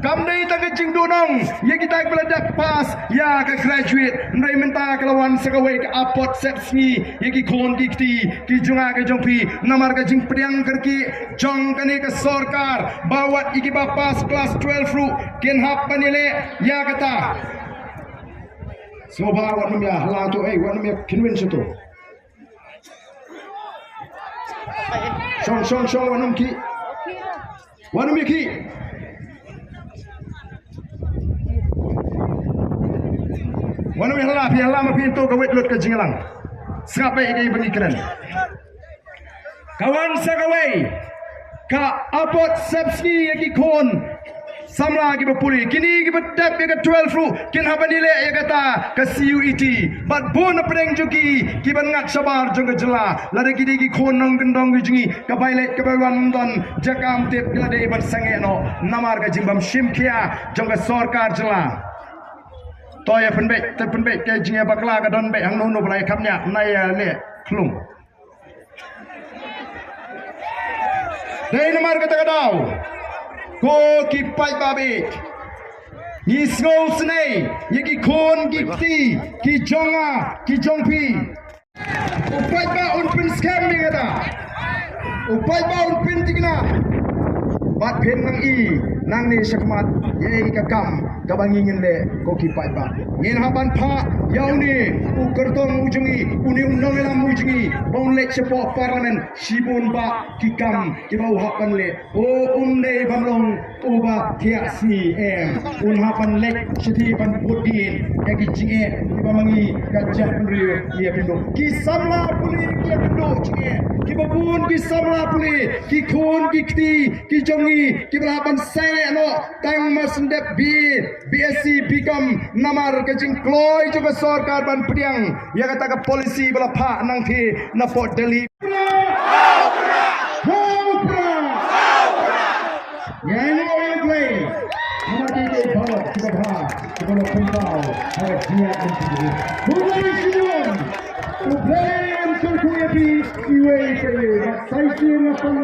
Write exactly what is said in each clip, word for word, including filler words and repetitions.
Kam dei tang ka jingduhnong ïa kita kiba la dep pass ïa ka graduate, hynrei mynta ka la wan sa kawei ka apot sepsngi ïa ki khun ki kti ki jong nga ki jong phi, namar ka jingpdiang kyrkieh jong kane ka sorkar ba wat ïa kiba pass klas twelve ruh kin hap ban ïaleh ïa kata. Sngewbha wat nym ïa hala to, eh, wat nym ïa kynwin sha to. Shong, shong, shong, wat nym ki. Wat nym ïa ki. Wat nym ïa hala, phi hala ma phi to ka wet lut ka jingïalang. Sngap beit ïa ka ba ngi kren. Ka wan sa kawei ka apot sepsngi ïa ki khun samla kiba pule. Kine kiba dep ïa ka twelve ruh kin hap ban ïaleh ïa kata ka C U E T. Bad bun na pdeng jong ki kiban ngat shabar jong ka jylla. Lada ki dei ki khun nongkyndong ki jong ngi, ka bai leit ka bai wan ym don jaka ym tip, ki la dei ban sangeh noh namar ka jingbym shim khia jong ka sorkar jylla. To ïa pynbeit, te pynbeit ka jingïabakla ka don beit hangno hangno ba la ïa kham ñiah, na ïa leh khlung. Dei namar kata ka daw, ko ki paidbah, ngi sngewsynei ïa ki khun ki kti ki jong nga ki jong phi. U paidbah un pynskhem ïa kata. U paidbah un pynthikna. Bad phin nang ïohi nangne shakhmat ïa ka kam kaba ngi ngin leh, ko ki paidbah. Ngin hap ban phah ïa une u kyrtong u jong ngi, une u nongïalam u jong ngi, ba un leit shapoh Parliament. Shibun bah ki kam kiba u hap ban leh. O, um dei ban long uba thiah sngi, em. Un hap ban leit shathie ban bud dien ïa ki jingeh kiba ma ngi ka jaitbynriew ngi ïakynduh. Ki samla pule ki ïakynduh jingeh. Kiba bun ki samla pule, ki khun ki kti ki jong ngi kiba la hap ban sangeh noh tang mar shu dep B A, B S C, B Com namar ka jingkloi jong ka sorkar ban pdiang ïa kata ka policy ba la phah nangthie napoh Delhi. Hau pra! Hau pra! Ngi ai nguh ïa U Blei. Namar kata ka daw kiba bha kiba la pynpaw ha ka jingïaid lynti. U Blei shibun. U Blei un kyrkhu ïa phi iwei pa iwei. Bad sa shisien nga pan,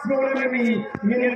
sngewbha ïa ngi ngin